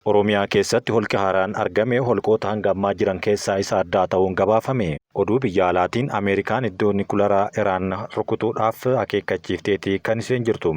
Oromiyaa keessatti holqi haaraan argame holqoota hanga ammaa jiran keessaa isa addaa ta'uun gabaafame. Oduu biyya alaatiin Ameerikaan iddoo nikularaa Iraan rukutuudhaaf akeekkachiifteeti kan isheen jirtu.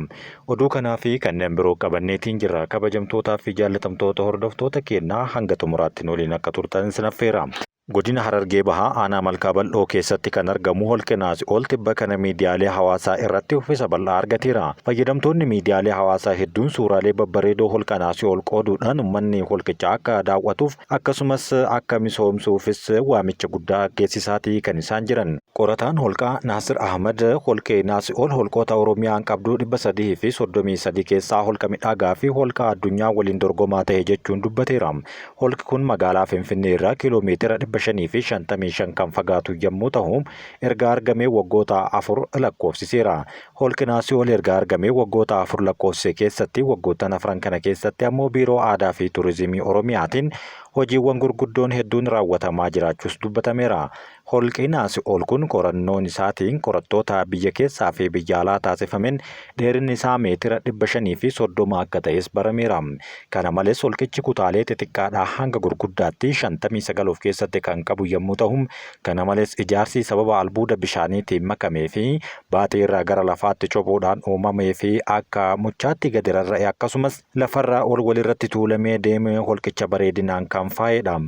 Oduu kanaa fi kanneen biroo qabanneetiin jirra. Kabajamtootaa fi jaallatamtoota hordoftoota keenyaa, hanga xumuraatti nu waliin akka turtan sin affeera. Godina Harargee Bahaa, Aanaa Malkaa Bal'oo keessatti kan argamu Holqi Naasi'ool tibba kana miidiyaalee hawaasaa irratti uffisa bal'aa argateera. Fayyadamtoonni miidiyaalee hawaasaa hedduun suuraalee babbareedoo Holqa Naasi'ool qooduudhaan ummanni holqicha akka daawwatuuf akkasumas akka misoomsuufis waamicha guddaa geessisaatii kan isaan jiran. Qorataan holqaa Naasir Ahmad, Holqi Naasi'ool holqoota Oromiyaan qabdu 333 keessaa holqa midhaagaa fi holqa addunyaa waliin dorgomaa ta'e jechuun dubbateera. Holqi kun magaalaa Finfinnee irraa kiiloo meetira 555 kan fagaatu yommuu tahu, erga argamee waggoota 4 lakkoofsiseera. Holqi Naasi'ool erga argamee waggoota 4 lakkoofsise keessatti, waggoottan afran kana keessatti ammoo Biiroo Aadaa fi Turizimii Oromiyaatiin hojiiwwan gurguddoon hedduun raawwatamaa jiraachuus dubbatameera. Holqi Naasi'ool kun qorannoon isaatiin qorattoota biyya keessaa fi biyya alaa taasifameen dheerinni isaa meetira 530 akka ta'es barameera. Kana malees holqichi kutaalee xixiqqaadhaa hanga gurguddaatti 59 of keessatti kan qabu yommuu ta'u, kana malees ijaarsi sababa albuuda bishaaniitiin makamee fi baaxii irraa gara lafaatti cophuudhaan uumamee fi akka muchaatti gadi rarra'e akkasumas lafarraa ol walirratti tuulamee deeme holqicha bareedinaan kan faayedha.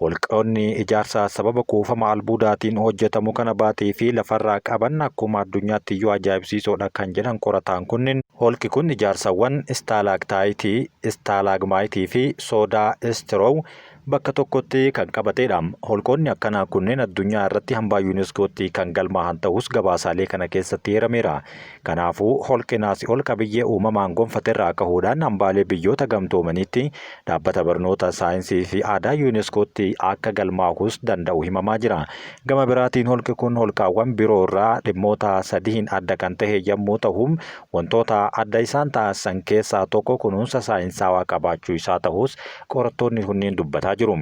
Holqoonni ijaarsa sababa kuufama albuudaatiin hojjetamu kana baaxii fi lafarraa qaban akkuma addunyaatti iyyuu ajaa'ibsiisoodha kan jedhan qorataan kunnin, holqi kun ijaarsawwan istaalaagtaayitii, istaalaagmaayitii fi soodaa istiroow bakka tokkotti kan qabateedha. Holqoonni akkanaa kunneen addunyaa irratti hambaa UNESCOtti kan galmaahan ta'uus gabaasaalee kana keessatti eerameera. Kanaafuu holqi Naasi'ol qabiyyee uumamaan gonfaterraa kahuudhaan hambaalee Biyyoota Gamtoomaniitti Dhaabbata Barnoota, Saayinsii fi Aadaa UNESCOtti akka galmaahus danda'u himamaa jira. Gama biraatiin holqi kun holqaawwan biroo irraa dhimmoota sadiin adda kan tahe yammuu tahu, wantoota adda isaan taasisan keessaa tokko kunuunsa saayinsaawaa qabaachuu isaa tahuus qorattoonni kunniin dubbataa jiru.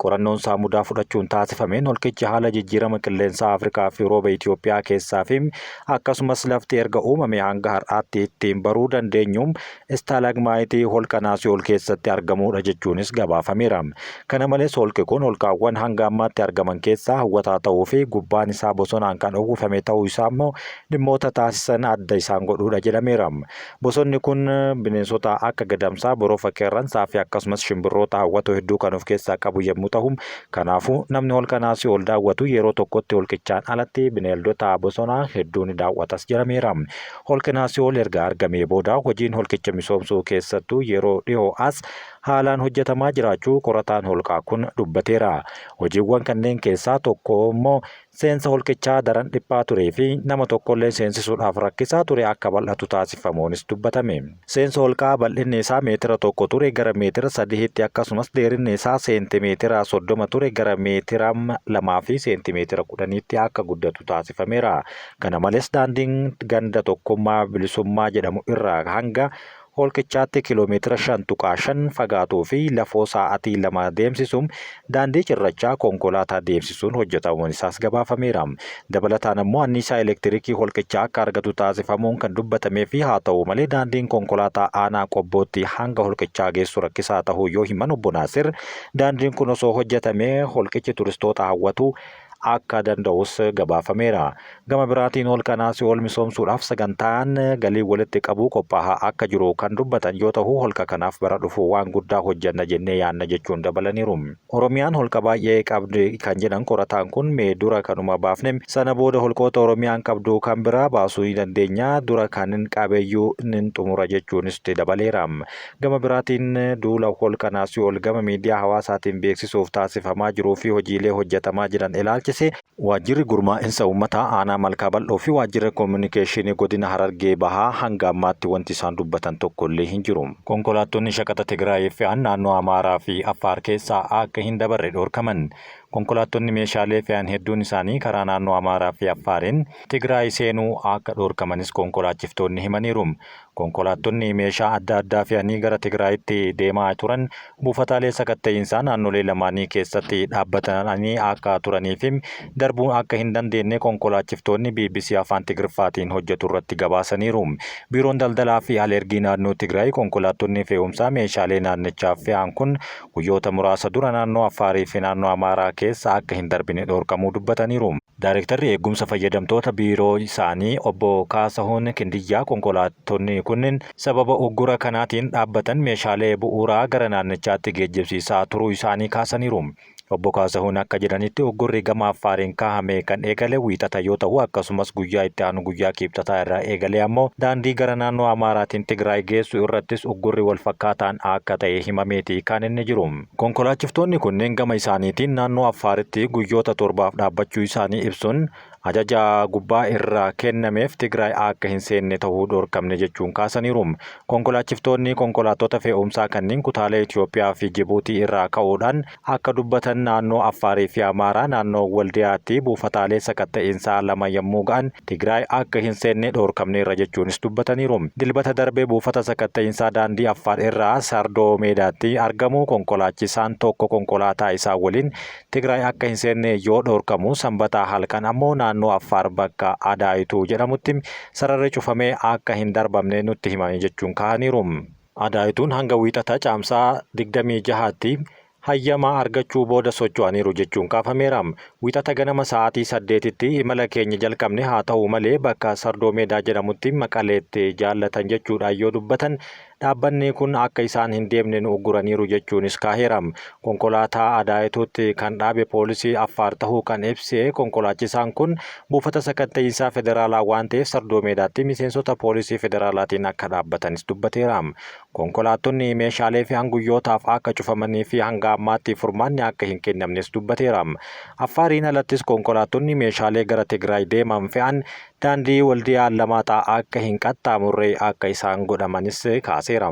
Qorannoon saamudaa fudhachuun taasifameen holqichi haala jijjiirama qilleensaa Afrikaa fi rooba Itoophiyaa keessaa fi akkasumas lafti erga uumamee hanga har'aatti ittiin baruu dandeenyu istaalaagmaayitii holqa Naasi'ool keessatti argamuudha jechuunis gabaafameera. Kana malees holqi kun holqaawwan hanga ammaatti argaman keessaa hawwataa ta'uu fi gubbaan isaa bosonaan kan uwwifame ta'uu isaa immoo dhimmoota taasisan adda isaan godhuudha jedhameera. Bosonni kun bineensota akka gadamsaa, borofa, qeerransaa fi akkasumas shimbirroota hawwatoo hedduu kan of keessaa qabu yommuu tahu, kanaafuu namni holqa Naasi'ool daawwatu yeroo tokkotti holqichaan alatti bineeldota bosonaa hedduu ni daawwatas jedhameera. Holqi Naasi'ool erga argamee booda hojiin holqicha misoomsuu keessattuu yeroo dhihoo as haalaan hojjetamaa jiraachuu qorataan holqaa kun dubbateera. Hojiiwwan kanneen keessaa tokko immoo Seensa holqichaa daran dhiphaa turee fi nama tokkollee seensisuudhaaf rakkisaa ture akka bal'atu taasifamuunis dubbatame. Seensa holqaa bal'inni isaa meetira 1 ture gara meetira sadihitti akkasumas dheerinni isaa seentimeetira 30 ture gara meetira 2 fi seentimeetira 10tti akka guddatu taasifameera. Kana malees daandiin ganda Tokkummaa Bilisummaa jedhamu irraa hanga holqichaatti kiiloomeetira 5.5 fagaatuu fi lafoo saa'atii 2 deemsisu daandii cirrachaa konkolaataa deemsisuun hojjetamuun isaas gabaafameera. Dabalataan ammoo anniisaa elektirikii holqichaa akka argatu taasifamuun kan dubbatamee fi haa ta'u malee daandiin konkolaataa aanaa Qobbootti hanga holqichaa geessu rakkisaa tahuu yoo himan obbo Naasir, daandiin kun osoo hojjetamee holqichi turistoota hawwatuu akka danda'us gabaafameera. Gama biraatiin holqa Naasi'ool misoomsuudhaaf sagantaan galii walitti qabuu qophaahaa akka jiru kan dubbatan yoo tahu, holqa kanaaf bara dhufu waan guddaa hojjenna jennee yaanna jechuun dabalaniiru. Oromiyaan holqa baay'ee qabdi kan jedhan qorataan kun, mee dura kanuma baafne sana booda holqoota Oromiyaan qabdu kan biraa baasuu ni dandeenya, dura kanin qabeyyuu nin xumura jechuunis itti dabaleera. Gama biraatiin duula holqa Naasi'ool gama miidiyaa hawaasaatiin beeksisuuf taasifamaa jiruu fi hojiilee hojjetamaa jiran ilaalchisee Waajjirri Gurmaa'insa Uummataa Aanaa Malkaa Bal'oo fi Waajjirri Kominikeeshinii Godina Harargee Bahaa hanga ammaatti wanti isaan dubbatan tokkollee hin jiru. Konkolaattonni shaqaxa Tigraayiif fe'an naannoo Amaaraa fi Affaar keessa akka hin dabarre dhorkaman. Konkolaattonni meeshaalee fe'an hedduun isaanii karaa naannoo Amaaraa fi Affaariin Tigraay seenuu akka dhorkamanis konkolaachiftoonni himaniiru. Konkolaattonni meeshaa adda addaa fe'anii gara Tigraayitti deemaa turan buufataalee sakatta'iinsaa naannolee lamaanii keessatti dhaabbatanii akka turanii fi darbuu akka hin dandeenye konkolaachiftoonni BBC Afaan Tigriffaatiin hojjetu irratti gabaasaniiru. Biiroon daldalaa fi al-ergii naannoo Tigraay konkolaattonni fe'umsaa meeshaalee naannichaaf fe'an kun guyyoota muraasa dura naannoo Affaarii fi naannoo Amaaraa keessa akka hin darbine dhorkamuu dubbataniiru. Daarektarri eegumsa fayyadamtoota biiroo isaanii obbo Kaasahuun Kindiyyaa konkolaattonni kunniin sababa uggura kanaatiin dhaabbatan meeshaalee bu'uuraa gara naannichaatti geejjibsiisaa turuu isaanii kaasaniiru. Obbo Kaasahuun akka jedhanitti uggurri gama Affaariin kaahame kan eegale Wiixata yoo ta'u akkasumas guyyaa itti aanu guyyaa Kiibxataa irraa eegalee ammoo daandii gara naannoo Amaaraatiin Tigraay geessu irrattis uggurri walfakkaataan akka ta'e himameeti kan inni jiru. Konkolaachiftoonni kunneen gama isaaniitiin naannoo Affaaritti guyyoota 7f dhaabbachuu isaanii ibsuun ajaja gubbaa irraa kennameef Tigraay akka hin seenne ta'uu dhorkamne jechuun kaasaniiru. Konkolaachiftoonni konkolaattota fe'umsaa kanneen kutaalee Itoophiyaa fi Jibuutii irraa ka'uudhaan akka dubbatan naannoo Affaarii fi Amaaraa naannoo Waldiyaatti buufataalee sakatta'iinsaa lama yommuu ga'an Tigraay akka hin seenne dhorkamneerra jechuunis dubbataniiru. Dilbata darbe buufata sakatta'iinsaa daandii Affaar irraa Sardoo Meedaatti argamu konkolaachisaan tokko konkolaataa isaa waliin Tigraay akka hin seenne yoo dhorkamu Sanbata halkan ammoo naannoo Affaar bakka Adaayituu jedhamutti sararri cufamee akka hin darbamne nutti himame jechuun kaahaniiru. Adaayituun hanga Wiixata Caamsaa 26tti hayyama argachuu booda socho'aniiru jechuun kaafameera. Wiixata ganama sa'aatii 8tti imala keenya jalqabne haa ta'u malee bakka Sardoo Meedaa jedhamutti Maqaleetti jaallatan jechuudhaan yoo dubbatan Dhaabbanni kun akka isaan hin deemne nu ugguraniiru jechuunis kaaheera. Konkolaataa Adaayituutti kan dhaabe poolisii Affaar tahuu kan ibse konkolaachisaan kun buufata sakatta'iinsaa federaalaa waan ta'eef Sardoo Meedaatti miseensota poolisii federaalaatiin akka dhaabbatanis dubbateera. Konkolaattonni meeshaalee fe'an guyyootaaf akka cufamanii fi hanga ammaatti furmaanni akka hin kennamnes dubbateera. Affaariin alattis konkolaattonni meeshaalee gara Tigraay deeman fe'an Daandii Waldiyaa Allamaaxaa akka hin qaxxaamurre akka isaan godhamanis kaaseera.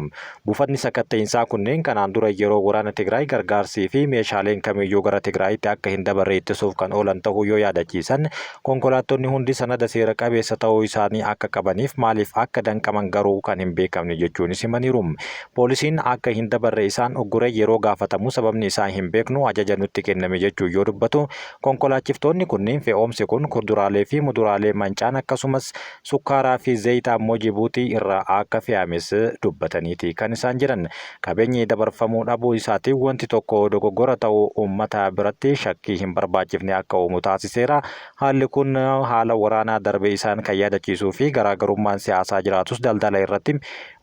Buufatni sakatta'iinsaa kunneen kanaan dura yeroo waraana Tigraay gargaarsii fi meeshaaleen kamiyyuu gara Tigraayitti akka hin dabarre ittisuuf kan oolan ta'uu yoo yaadachiisan, konkolaattonni hundi sanada seera qabeessa ta'uu isaanii akka qabaniif maaliif akka danqaman garuu kan hin beekamne jechuunis himaniiru. Poolisiin akka hin dabarre isaan uggure yeroo gaafatamu sababni isaa hin beeknu ajaja nutti kenname jechuun yoo dubbatu, Konkolaachiftoonni kunniin fe'oomsi kun kuduraalee fi muduraalee mancaan akkasumas sukkaaraa fi zayita ammoo Jibuutii irraa akka fe'ames dubbataniiti kan isaan jiran. Qabeenyi dabarfamuu dhabuu isaatiin wanti tokko dogoggora ta'uu uummata biratti shakkii hin barbaachifne akka uumu taasiseera. Haalli kun haala waraanaa darbe isaan kan yaadachiisuu fi garaagarummaan siyaasaa jiraatus daldala irratti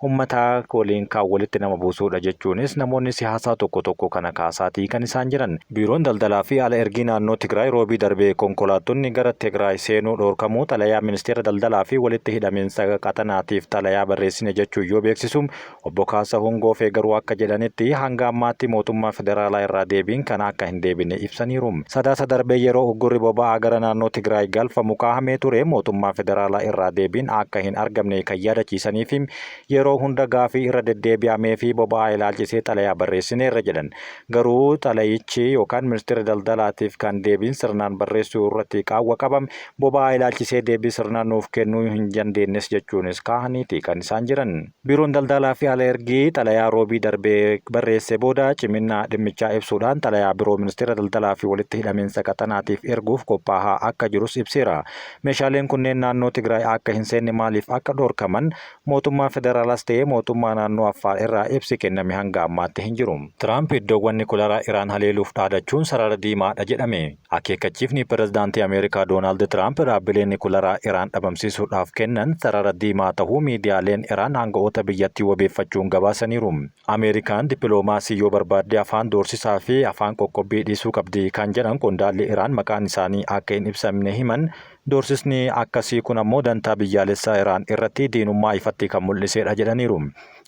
Ummata waliin kan walitti nama buusuudha jechuunis namoonni siyaasaa tokko tokko kana kaasaatii kan isaan jiran. Biiroon Daldalaa fi Ala Ergii Naannoo Tigraay Roobii darbe konkolaattonni gara Tigraay seenuu dhorkamuu xalayaa Ministeera Daldalaa fi Walitti Hidhamiinsa Qaxanaatiif xalayaa barreessine jechuun yoo beeksisu Obbo Kaasahuun Goofee garuu akka jedhanitti hanga ammaatti mootummaa federaalaa irraa deebiin kana akka hin deebine ibsaniiru. Sadaasa darbe yeroo uggurri boba'aa gara naannoo Tigraay galfamu kaahamee ture mootummaa federaalaa irraa deebiin akka hin argamne kan yaadachiisaniifi yeroo hunda gaafii irra deddeebi'ameefii boba'aa ilaalchisee xalayaa barreessineerra jedhan. Garuu xalayichi yookaan ministeera daldalaatiif kan deebiin sirnaan barreessuu irratti qaawwa qaba. Boba'aa ilaalchisee deebii sirnaa nuuf kennuu hin dandeennes jechuunis kaahaniiti kan isaan jiran. Biiroon Daldalaa fi Ala Ergii xalayaa Roobii darbe barreesse booda ciminna dhimmichaa ibsuudhaan xalayaa biroo Ministeera Daldalaa fi Walitti Hidhamiinsa Qaxanaatiif erguuf qophaahaa akka jirus ibseera. Meeshaaleen kunneen naannoo Tigraay akka hin seenne maaliif akka dhorkaman mootummaa federaalaas ta'ee mootummaa naannoo Affaar irraa ibsi kenname hanga ammaatti hin jiru. Tiraamp iddoowwan nikularaa Iraan haleeluuf dhaadachuun sarara diimaadha jedhame. Akeekkachiifni Pirezidaantii Ameerikaa Doonaald Tiraamp dhaabbilee nikularaa Iraan dhabamsiisuudhaaf kennan sarara diimaa tahuu miidiyaaleen Iraan aanga'oota biyyattii wabeeffachuun gabaasaniiru. Ameerikaan dippiloomaasii yoo barbaadde afaan doorsisaa fi afaan qoqqobbii dhiisuu qabdi kan jedhan qondaalli Iraan maqaan isaanii akka hin ibsamne himan, doorsisni akkasii kun ammoo dantaa biyyaalessaa Iraan irratti diinummaa ifatti kan mul'iseedha jedhaniiru.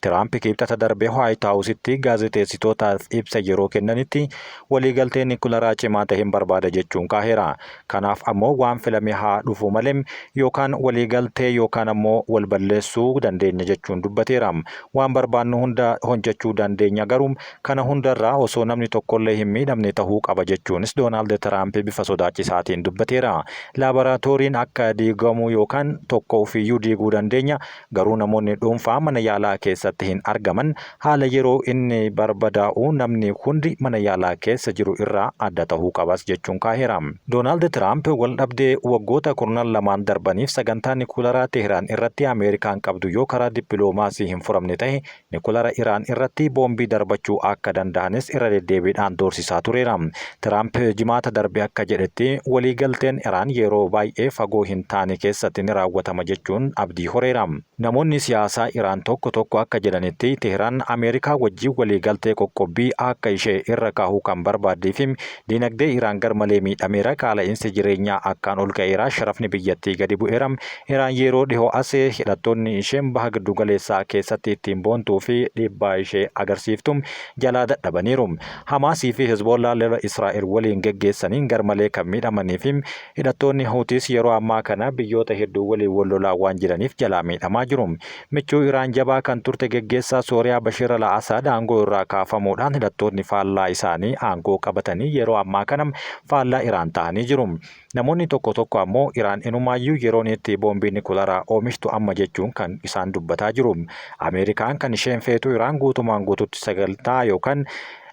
Tiraamp Kibxata darbe Waayit Haawusitti gaazexeessitootaaf ibsa yeroo kennanitti waliigaltee nikularaa cimaa ta'een barbaada jechuun kaaheera. Kanaaf ammoo waan filame haa dhufu malee yookaan waliigaltee yookaan ammoo wal balleessuu dandeenya jechuun dubbateera. Waan barbaannu hunda hojjechuu dandeenya, garuu kana hundarraa osoo namni tokkollee hin miidhamne tahuu qaba jechuunis Doonaald Tiraamp bifa sodaachisaatiin dubbateera. Laaboraatooriin akka diigamuu yookaan tokko ofiiyyuu diiguu dandeenya, garuu namoonni dhuunfaa mana yaalaa keessatti hin argaman, haala yeroo inni barbadaa'u namni hundi mana yaalaa keessa jiru irraa adda tahuu qabas jechuun kaaheera. Doonaald Tiraamp waldhabdee waggoota kurnan lamaan darbaniif sagantaa nikularaa Teheraan irratti Ameerikaan qabdu yoo karaa dippiloomaasii hin furamne tahe Nikulara Iraan irratti boombii darbachuu akka danda'anis irra deddeebiidhaan doorsisaa tureera. Tiraamp Jimaata darbe akka jedhetti, waliigalteen Iraan yeroo baay'ee fagoo hin taane keessatti ni raawwatama jechuun abdii horeera. Namoonni siyaasaa Iraan tokko tokko akka jedhanitti, Tehraan Ameerikaa wajjin waliigaltee qoqqobbii akka ishee irra kaahu kan barbaaddii fi diinagdee Iraan garmalee miidhameera, qaala'insi jireenyaa akkaan ol ka'eera, sharafni biyyattii gadi bu'eera, Iraan yeroo dhihoo as hidhattoonni isheen Baha Giddugaleessaa keessatti ittiin boontuu fi dhiibbaa ishee agarsiiftu jalaa dadhabaniiru. Hamaasii fi Hezboollaa lola Israa'el waliin geggeessaniin garmalee kan miidhamanii fi hidhattoonni Huutiis yeroo ammaa kana biyyoota hedduu waliin wal lolaa waan jiraniif jalaa miidhamaa jiru. Michuu Iraan jabaa kan turte geggeessaa Sooriyaa Bashir al-Asaad aangoo irraa kaafamuudhaan hidhattoonni faallaa isaanii aangoo qabatanii yeroo ammaa kana faallaa Iraan ta'anii jiru. Namoonni tokko tokko ammoo Iraan inumaayyuu yeroon itti boombii nikularaa oomishtu amma jechuun kan isaan dubbataa jiru. Ameerikaan kan isheen feetu Iraan guutumaan guututti sagantaa yookaan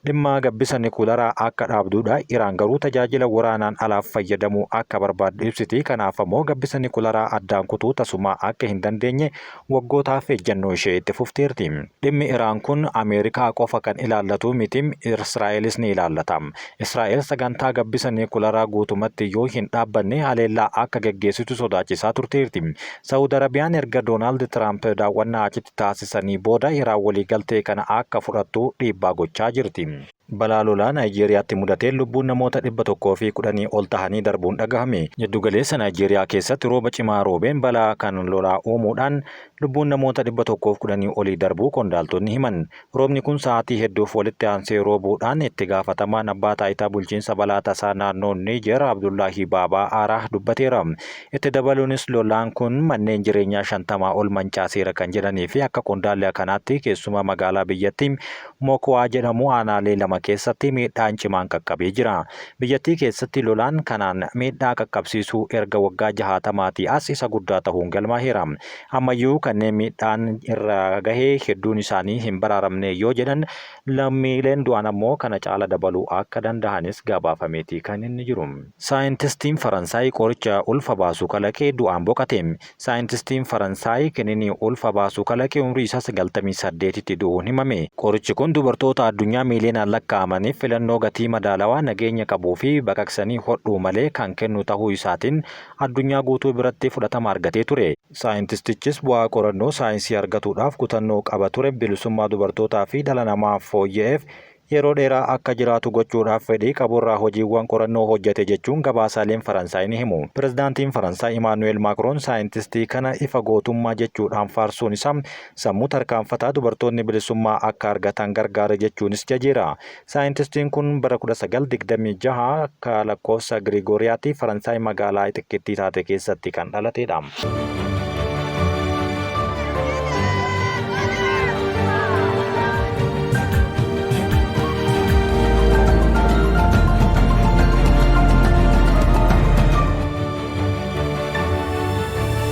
dhimma gabbisa nikularaa akka dhaabdudha. Iraan garuu tajaajila waraanaan alaaf fayyadamuu akka barbaaddu ibsiti. Kanaaf ammoo gabbisa nikularaa addaan kutuu tasumaa akka hin dandeenye waggootaaf ejjannoo ishee itti fufteerti. Dhimmi Iraan kun Ameerikaa qofa kan ilaallatu miti, Israa'elis ni ilaallata. Israa'el sagantaa gabbisa nikularaa guutumatti yoo hin dhaabbanne haleellaa akka geggeessitu sodaachisaa turteerti. Sa'ud Arabiyaan erga Doonaald Tiraamp daawwannaa achitti taasisanii booda Iraan waliigaltee kana akka fudhattu dhiibbaa gochaa jirti. Balaa lolaa Naayijeeriyaatti mudateen lubbuun namoota 110 ol tahanii darbuun dhagahame. Jiddugaleessa Naayijeeriyaa keessatti rooba cimaa roobeen balaa kan lolaa uumuudhaan lubbuun namoota 110 olii darbuu qondaaltonni himan. Roobni kun sa'aatii hedduuf walitti aansee roobuudhaan itti gaafatamaan abbaa taayitaa bulchiinsa balaa tasaa naannoo Niijer Abdullaahii Baabaa Aaraah dubbateera. Itti dabaluunis lolaan kun manneen jireenyaa 50 ol mancaaseera kan jedhanii fi akka qondaalli kanaatti keessumaa magaalaa biyyattii Mokwaa jedhamu aanaalee lama keessatti miidhaan cimaan qaqqabee jira. Biyyattii keessatti lolaan kanaan miidhaa qaqqabsiisuu erga waggaa jahaatamaatii as isa guddaa tahuun galmaaheera. Ammayyuu kanneen miidhaan irra gahe hedduun isaanii hin baraaramne yoo jedhan lammiileen du'an ammoo kana caala dabaluu akka dandahanis gabaafameeti kan inni jiru. Saayintistiin Faransaay qoricha ulfa baasu kalaqe du'aan boqate. Saayintistiin Faransaay kininii ulfa baasu kalaqe umrii isaa 98tti du'uun himame. Qorichi kun dubartoota addunyaa miiliyoonaan lakkaa'amaniif filannoo gatii madaalawaa, nageenya qabuu fi baqaqsanii hodhuu malee kan kennu tahuu isaatiin addunyaa guutuu biratti fudhatama argatee ture. Saayintistichis bu'aa qorannoo saayinsii argatuudhaaf kutannoo qaba ture bilisummaa dubartootaa fi dhala namaaf fooyya'eef yeroo dheeraa akka jiraatu gochuudhaaf fedhii qaburraa hojiiwwan qorannoo hojjete jechuun gabaasaaleen Faransaay ni himu. Pirezidaantiin Faransaay Imaanu'eel Maakroon saayintistii kana ifa gootummaa jechuudhaan faarsuun isaa sammuu tarkaanfataa dubartoonni bilisummaa akka argatan gargaare jechuunis jajeera. Saayintistiin kun bara 1926 akka lakkoofsa Girigooriyaatti Faransaay magaalaa xiqqittii taate keessatti kan dhalateedha.